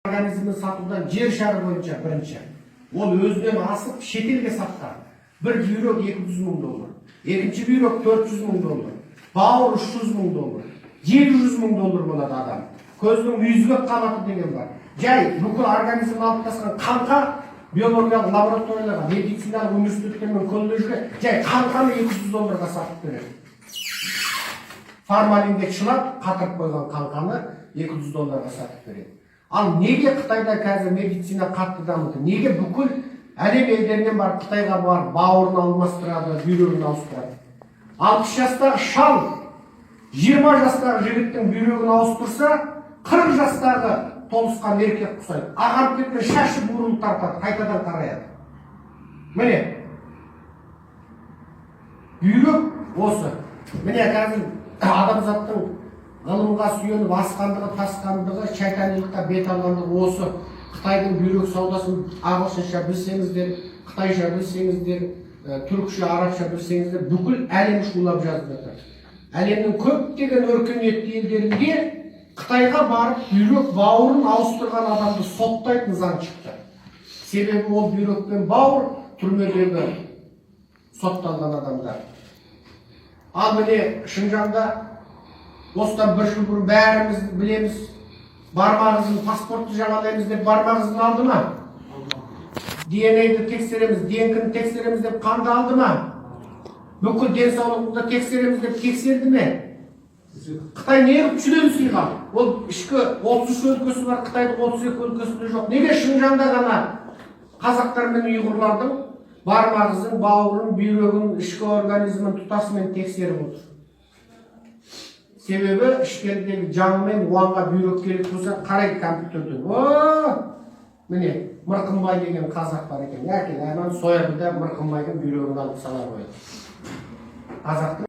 Организмін сатудан жер шары бойынша бірінші. Ол өзінен асып, шетелге сатқан. Бір бүйрек 200 мың доллар, екінші бүйрек 400 мың доллар, бауыр 300 мың доллар, 700 мың доллар болады. Адам көзінің мүйізгек қабаты деген бар. Жай бүкіл организмін алып тастаған қаңқа биологиялық лабораторияларға, медициналық университеттер мен колледжге жай қаңқаны 200 долларға сатып береді. Формалинге шылап, қатырып қойған қаңқаны 200 долларға сатып береді. Ал неге Қытайда қазір медицина қатты дамыды? Неге бүкіл әлем елдерінен барып, Қытайға барып, бауырын алмастырады, бүйрегін ауыстырады? 60 жастағы шал 20 жастағы жігіттің бүйрегін ауыстырса, 40 жастағы толысқан еркек құсайды. Ағарып кеткен шашы бурыл тартады, қайтадан қараяды. Міне, бүйрек осы. Міне, қазір адамзаттың ғылымға сүйеніп асқандығы, тасқандығы, шайтанилыққа бет алғандығы осы. Қытайдың бүйрек саудасын ағылшынша білсеңіздер, қытайша білсеңіздер, түрікше, арабша білсеңіздер, бүкіл әлем шулап жазып жатыр. Әлемнің көптеген өркениетті елдерінде Қытайға барып, бүйрек, бауырын ауыстырған адамды соттайтын заң шықты. Себебі ол бүйрек пен бауыр түрмедегі сотталған адамдар. Ал міне, Шынжаңда осыдан бір жыл бұрын, бәріміз білеміз, бармақ ізін, паспортты жаңалаймыз деп, бармақ ізін алды ма? ДНА-ді тексереміз, ДНК-ны тексереміз деп, қанды алды ма? Бүкіл денсаулығыңды тексереміз деп тексерді ме? Қытай неғып жүден сыйған? Ол ішкі 33 өлкесі бар Қытайдың, 32 өлкесінде жоқ. Неге Шынжаңда ғана қазақтар мен ұйғырлардың бармақ ізін, бауырын, бүйрегін, ішкі организмін тұтасымен тексеріп отыр? Себебі ішкерідегі жан мен уанға бүйрек керек болса, қарайды компьютерден: «О, міне, Мырқымбай деген қазақ бар екен, әкел, ананы сояды да, Мырқымбайдың бүйрегін алып сала қояды». Қазақтың